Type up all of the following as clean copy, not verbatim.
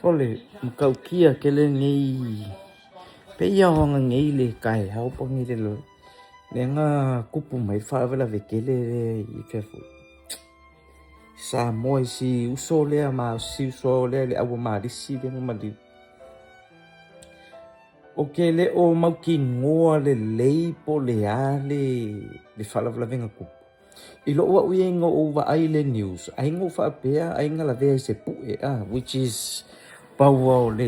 Sole, matautia tele nei pei a ona nei le taeao po nei le lea na tupu mai faalavelave tele lea i fea foi Samoa i si uso lea ma si uso lea le aua malisi lea na maliu. Ou te le o mautinoa lelei po o le a le faalavelavega tupu. I lou au ia ina ou vaai i le news, ai na ou faapea ai na lavea i se pue a, which is pau lava o le,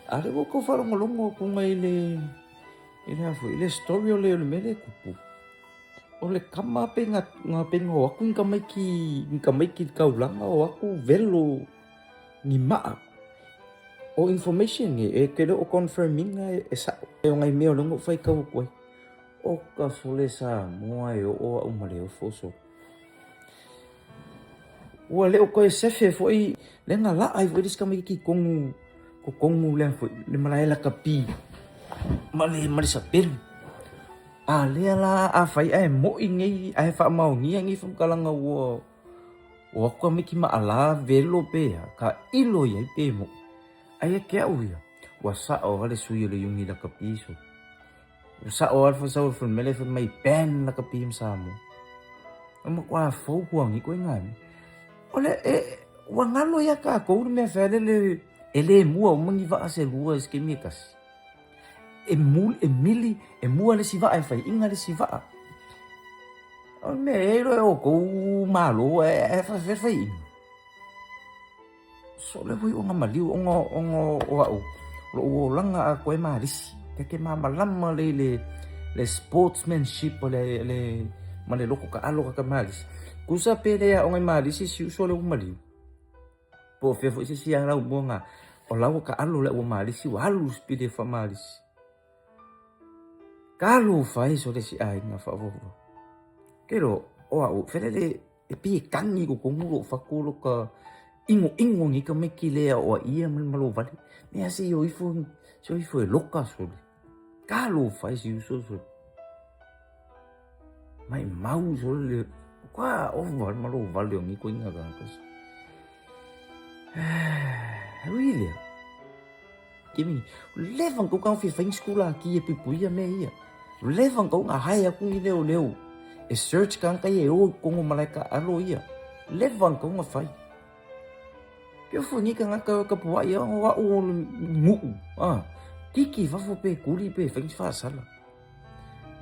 a lea ua tau faalogologo atu i le, i le a foi, i le story o le mea lea e tupu. O le kama pei na, pei na o atu ni tamaiti, ni tamaiti i le taulaga o atu velo ni maa. O information nei e te le o confirm ina e sa'o. O nai mea o lea na ou faitau atu ai. O ka sole Samoa e oo a'u ma le ofo sole. Ua le o toe sefe foi lea na laa ai foi le isi tamaititi i totonu totonu lea foi le malae lakapi ma le ma le sapelu. A lea la afai ae mo'i nei ae faamaonia nei faamatalaga ua O atu tamaiti maʻalā velo pe a, ka ilo i ai pe moʻi. Aia ke aʻu ia, ua saʻo a le sui o le iuni lakapi so. Ua saʻo a le fasau o le mele fai mai ban lakapi ma Samoa. O makuā fou kua ngi koe ngā mea. O le, e, ua ngalo ia kākou le mea whea lele e le mua uma ni waa se lua i se kemi e kasi. E, mu, e mili, e mua le si waa e whai inga le si waa. O le mea e iloa e outou malo e e whai inga. So le hui ona maliu ona ona o au loʻu olaga a koe malisi ke ke malamalama le le le sportsmanship o le le ma le loko kaʻalo ka ka malisi. Kusa pe le aʻoga i malisi si uso le ua maliu. Po o fea foi se isi ala mua nga o lau kaʻalo le ua malisi ua alu spidi e faamalisi. Talofa e sole si aiga faafofoga. Ke lo o a'u felele e pi e kani ko komu lo fako lo ka ingo ingo ni ka meki le o a ia ma malo vale. Mea se yo ifo se yo ifo e loka sole. Talofa e si uso sole. Mai mau sole le kwa o vale malo vale o ni ko inga ka ka. Ui lea. Kimi, leva kou ka fia fai skula ki e puipuia mea ia. Leva kou nga hae aku ni leo leo. E search ka kai e o kongo malaika alo ia. Leva kou nga fai. Ke fo ni ka nga ka ka pua ia o wa o nguu. Ah, tiki fafo pe kuli pe fai fa sala.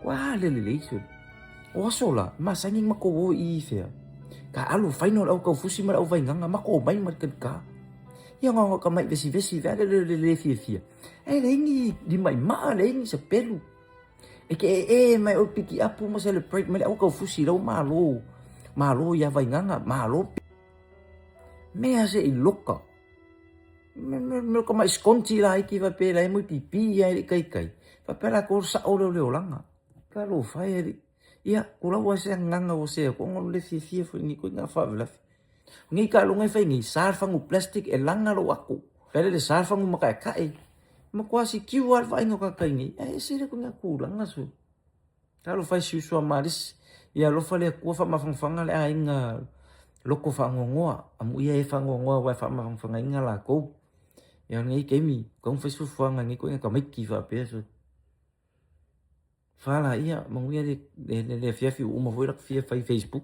Kua le le le so. O aso la, ma sangi ma ko o i fea. Ka alu final au kau fusi ma au vai nganga ma ko mai ma ka ka. Ia nga nga ka mai vesi vesi vea le le le fia fia. E le ingi di mai ma le ingi sa pelu. E ke e e mai o piki apu ma celebrate ma le au kau fusi lau malo. Malo ia vai nganga, malo. Mea se i loka. Me, me, me ka mai skonti la iki fa pe la e mui pipi ia e kai kai. Fa pe la ko sa o le o langa. Ka lo fa e ia ko la wa se nganga o se ko ngolo le fia fia fo ni ko nga fa vela. Ngi ka lo ngai fa ngi sa fa ngu plastic e langa lo aku. Pe le sa fa ngu maka ka e. Ma kwa si kiu al fa ingo ka kai ni. E se le ko nga ku langa su. Talofa e si uso a Malisi, ia alofa le Akua faamafanafanga le aiga loko faanoanoa, amuia e faanoanoa aua e faamafanafagaina lakou. Ia o lenei taimi, tau fai fuafuaga i lenei ituaiga tamaiti faapea so. Fa laia, manuia le, le, le, le afiafi ua uma foi laka fia fai Facebook.